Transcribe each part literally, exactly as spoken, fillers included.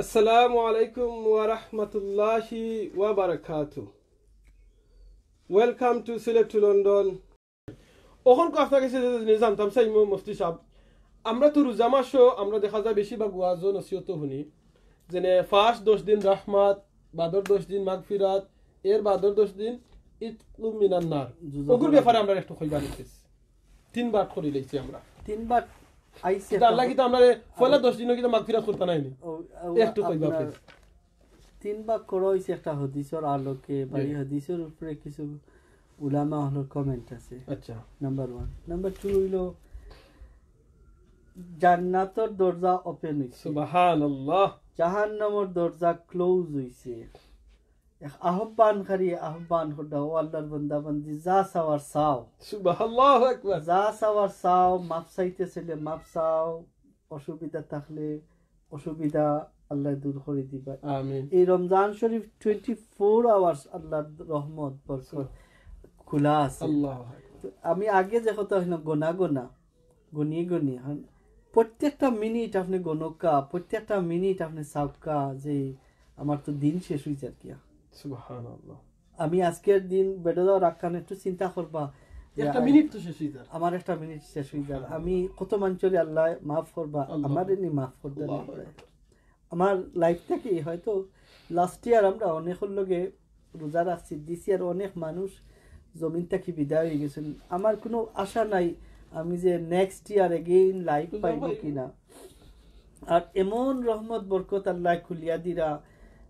আসসালামু আলাইকুম ওয়া রাহমাতুল্লাহি ওয়া বারাকাতুহু। Welcome to Sylhet to London. অখন কো আপনার কাছে যে জিনিস জানতাম চাই মু-, মুফতি সাহেব, আমরা তো রোজা মাসও আমরা দেখা যায় বেশিরভাগ ওয়াজ ও নসিহত শুনি, যেনে ফার্স্ট দশ দিন রহমত, বাদর দশ দিন মাগফিরাত, এর বাদর দশ দিন ইতকুম মিনান নার। দুজখর ওগুর ব্যাপারে আজাব। আমরা একটু কইবা নিতেছি। তিন বাট করি লইছি আমরা। তিন বাট আইছে এটা একটা আল্লাহ হ- কিন্তু আমরা পয়লা দশ দিনও কিন্তু মাগফিরাত করতা নাইনি। ও, ও, একটু কইবা আপনার please। তিন ভাগ করা হইছে একটা হাদিসর আলোকে, বা এই হ্যাঁ। হাদিসর উপরে কিছু উলামা অকলর কমেন্ট আছে। আচ্ছা। Number one. নাম্বার টু হইল, জান্নাতর দরজা ওপেন হইছে, সুবহানাল্লাহ। জাহান্নামর দরজা ক্লোজ হইছে। এক আহ্বানকারী আহ্বান করডা, "ও আল্লাহর বান্দা বান্দি, যা চাওয়ার চাও।" সুবহানাল্লাহু আকবার। "যা চাওয়ার চাও, মাফ চাইতে চাইলে মাফ চাও, অসুবিধা থাকলে অসুবিধা আল্লাহ দূর করে দিবা।" আমিন। এই রমজান শরীফ টোয়েন্টি ফোর আওয়ার্স আল্লাহর রহমত বরকত খোলা আছে। আল্লাহু আকবার। তো আমি আগে যে কথা হইল গোনা গোনা, গনিয়ে গনিয়ে, হন, প্রত্যেকটা মিনিট আপনি গণকা, প্রত্যেকটা মিনিট আপনি চাউক্কা যে আমার তো দিন শেষ হয়ে যার কিয়া। সুবহানাল্লাহ। আমি আজকের দিন বেডো যাওয়ার আগ খান একটু চিন্তা করবা যে একটা আ-, মিনিট তো শেষ হয়ে যার। আমার একটা মিনিট শেষ হয়ে যার। আমি কত মানুষরে আল্লাহ মাফ করবা, আল্লাহ। আমারে নি মাফ করবা। আল্লাহু আকবার। আমার লাইফ থাকি হয়তো লাস্ট ইয়ার আমরা অনেকর লগে রোজা রাখছি, দিস ইয়ার অনেক মানুষ জমিন থাকি বিদায় হয়ে গেছেন। আমার কোনো আশা নাই আমি যে নেক্সট ইয়ার এগেইন লাইফ পাইব কিনা। আর এমন রহমত বরকত আল্লাহ খুলিয়া দিরা,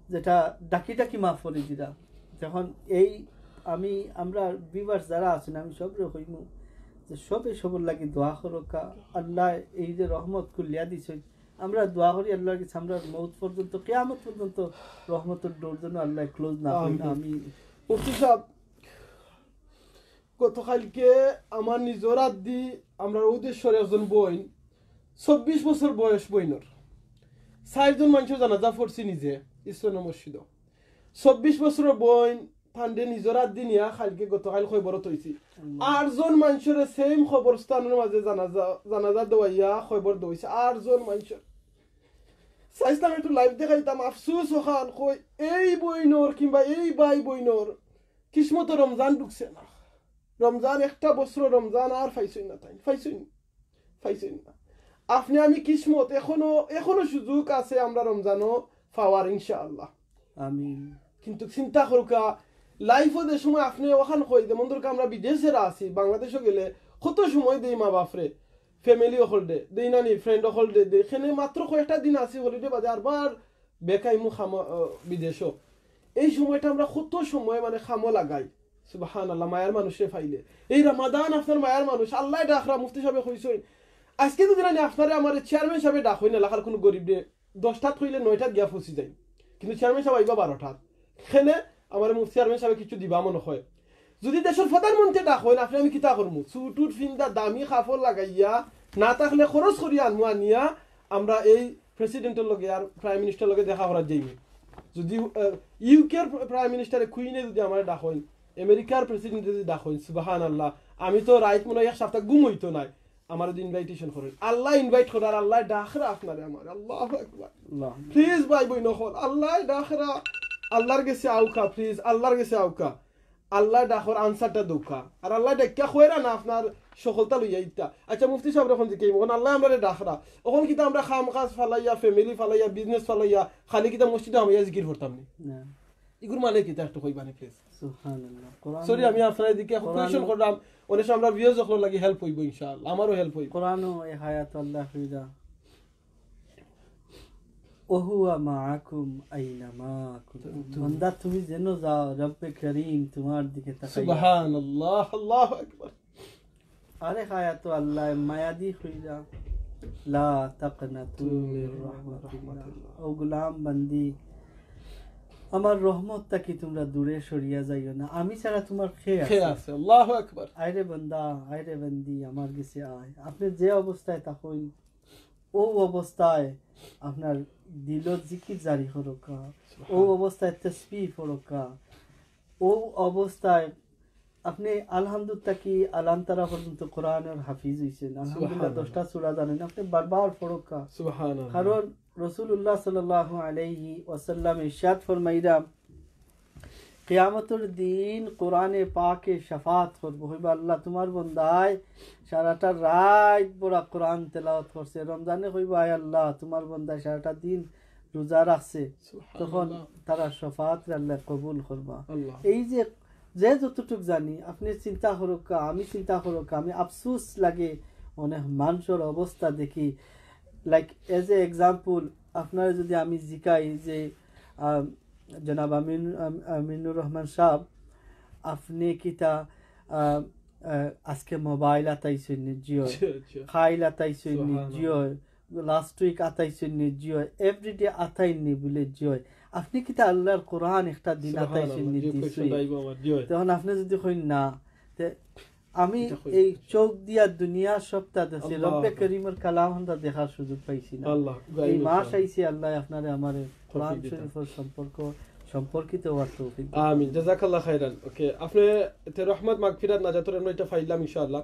যেটা ডাকি ডাকি মাফ করে দিরা। যখন এই আমি, আমরা ভিউয়ার্স যারা আছেন, আমি সবরে কইমু যে সবে সবর লাগি দোয়া করোকা। আল্লাহ এই যে রহমত খুলিয়া দিছে, আমরা দোয়া করি আল্লাহর কাছে, আমরা মৌত পর্যন্ত, কিয়ামত পর্যন্ত রহমতের ডোর যেন আল্লাহ ক্লোজ না হয়। আমিন। আমি মুফতি সাহেব, গতকালকে আমার নিজর আদি আমরার উদ্দেশ্যর একজন বইন, চব্বিশ বছর বয়স বইনর, চারজন মানুষর জানাজা পড়ছি নিজে ইসলাম মসজিদও। চব্বিশ বছরর বইন, তানরে নিজর আদি নিয়া কালকে গতকাল কবরত থইছি। আল্লাহ। আটজন মানুষরে সেম কবরস্থানর মাঝে জানাজা, জানাজা দেওয়াইয়া কবর দেওয়াইছে আটজন মানুষর। চাইছিলাম একটু লাইভ দেখাইতাম, আফসোস অখান কই এই বইনর কিংবা এই ভাই বইনর কিসমতো রমজান ঢুকছে না। রমজান একটা বছর রমজান আর পাইছইন না তাইন, পাইছইন, পাইছইন না। আপনি আমি কিসমত, এখনো, এখনো সুযোগ আছে আমরা রমজানও পাওয়ার ইনশাআল্লাহ। আমিন। কিন্তু চিন্তা করুকা, লাইফও যে সময় আপনি অখান কই, যেমন ধরুকা আমরা বিদেশেরা আছি, বাংলাদেশও গেলে কত সময় দেই মা বাপরে, ফ্যামিলি অকলরে দেই নানি, ফ্রেন্ড অকলরে দেই, এখানে মাত্র কয়েকটা দিন আছি হলিডে বাদে, আরবার বেকাইমু খামো, আহ, বিদেশও। এই সময়টা আমরা কত সময় মানে খামো লাগাই। সুবহানাল্লাহ, মায়ার মানুষরে পাইলে। এই রমাদান আপনার মায়ার মানুষ, আল্লাহ ডাকরা, মুফতি সাহেবে কইছইন। আজকে যদি নানি আপনারে আমারে চেয়ারম্যান সাহেবে ডাকইন না, লাখার কোনো গরিবরে দশটাত কইলে নয়টাত গিয়া পৌঁছি যাই, কিন্তু চেয়ারম্যান সাহেব আইবা বারোটাত। এখানে আমার মুফতি চেয়ারম্যান সাহেবে কিছু দিবা মনে হয়। যদি দেশর প্রধানমন্ত্রী ডাকইন, আপনি আমি কিতা করমু? সুট উট ফিন্দা, দামি কাপড় লাগাইয়া, না থাকলে খরচ করি আনমু, আনিয়া আমরা এই প্রেসিডেন্টর লগে আর প্রাইম মিনিস্টার লগে দেখা করার যাইমু। যদি, আহ, ইউকের প্রাইম মিনিস্টারে কুইনে যদি আমার ডাকইন, আমেরিকার প্রেসিডেন্ট যদি ডাকইন, সুবহানাল্লাহ, আমি তো রাইত মনে হয় এক সপ্তাহ ঘুম হইতো নাই। আমার যদি ইনভাইটেশন করেন, আল্লাহ ইনভাইট করে, আর আল্লাহ ডাকরা আপনারে আমার, আল্লাহু আকবার। আল্লাহ। প্লিজ ভাই বইন অকল, আল্লাহ ডাকরা, আল্লাহর গেছে আউকা, প্লিজ, আল্লাহর গেছে আউকা। আল্লাহ ডাকর আনসারটা দৌকা। আর আল্লাহ ডাকিয়া কইরা না আপনার সকলতা লইয়া ইতা। আচ্ছা, মুফতি সাহেব, এখন যে কেমন আল্লাহ আমরারে ডাকরা, এখন কিতা আমরা কাম কাজ ফালাইয়া, ফ্যামিলি ফালাইয়া, বিজনেস ফালাইয়া, খালি কিতা মসজিদে হামাইয়া জিকির করতাম নি? না। ইগুর মানে কিতা একটু কইবা নি, প্লিজ? সুবহানাল্লাহ। কোরআন সরি, আমি আপনার এদিকে এখন কোরআন কোয়েশ্চন করলাম, অনেক সময় আমরা ভিউয়ার্স অকলর লাগি হেল্প হইব ইনশাআল্লাহ, আমারও হেল্প হইব। কোরআনও এই আয়াত আল্লাহ কইরা, "ওহুয়া মাআকুম আইনামা কুনতুম।" বান্দা, তুমি যেন যাও, রব্বে করিম তোমার দিকে তাকাইয়া। সুবহানাল্লাহ, আল্লাহু আকবার। আরেক আয়াত আল্লাহ মায়াদি কইরা, "লা তাকনাতু মির রাহমাতিল্লাহ।" ও গোলাম বান্দি, আমার রহমত থাকি তোমরা দূরে সরিয়া যাইও না, আমি ছাড়া তোমার কে আছে? কে আছে? আল্লাহু আকবার। আয় রে বান্দা, আয় রে বান্দি, আমার গেছে আয়। আপনি যে অবস্থায় থাকইন, ও অবস্থায় আপনার দিল জিকির জারি করুকা, ও অবস্থায় তসবিহ পড়ুকা, ও অবস্থায় আপনি আলহামদুলিল্লাহ কি আলাম তারা পর্যন্ত কোরআনের হাফিজ হইছেন, আলহামদুলিল্লাহ সুবহানাল্লাহ। দশটা সূরা জানেন, আপনি বারবার পড়ুকা। সুবহানাল্লাহ। কারণ রাসূলুল্লাহ সাল্লাল্লাহু আলাইহি ওয়াসাল্লাম ইরশাদ ফরমাইরা, কিয়ামতর দিন কোরআনে পাকে শাফাআত করবো, কইবা, "আল্লাহ, তুমার বন্দায় সারাটা রাইত বড়া কোরআন তেলাওয়াত করছে।" রমজানে কইবা, "আয় আল্লাহ, তুমার বন্দায় সারাটা দিন রোজা রাখছে।" তখন সুবহানাল্লাহ। তারা শাফাআতরে আল্লাহ কবুল করবা। আল্লাহ। এই যে, যে যতটুক জানি, আপনে চিন্তা করউক্কা, আমি চিন্তা করউক্কা, আমি আফসোস লাগে অনেক মানষর অবস্থা দেখি। Like, as a example, আপনারে যুদি আমি জিকাই যে, আহ, জনাব আমিন-, আম-, আমিনুর রহমান সাব, আপনে কিতা, আহ, আহ, আজকে মোবাইল আতাইছইন নি? জি অয়। জি, জি। খাইল আতাইছইন নি? জি অয়। সুবহানাল্লাহ। Last week আতাইছইন নি? জি অয়। Everyday আতাইন নি? বুলে জি অয়। আপনে কিতা আল্লাহর কোরআন একটা দিন আতাইছইন নি? সুবহানাল্লাহ। জি, দিছইন। Question টা আইবো আমার। জি অয়। তখন আপনে যুদি কইন না, তে আমি এটা কই? এই চোখ দিয়া দুনিয়া সবটা দেখছি, আল্লাহ। রব্বে করিমর কালাম হানটা দেখার সুযোগ পাইছি না। আল্লাহ। এই মাস আইছে, আল্লাহ আপনারে আমারে কোরআন তৌফিক দিতা। শরীফর সম্পর্ক, সম্পর্কিত হওয়ার তৌফিক দিতা। আমিন। জাযাকাল্লাহ খাইরান। ওকে, আপনে তে রহমত মাগফিরাত নাজাতর এমন একটা পাইলাম ইনশাআল্লাহ।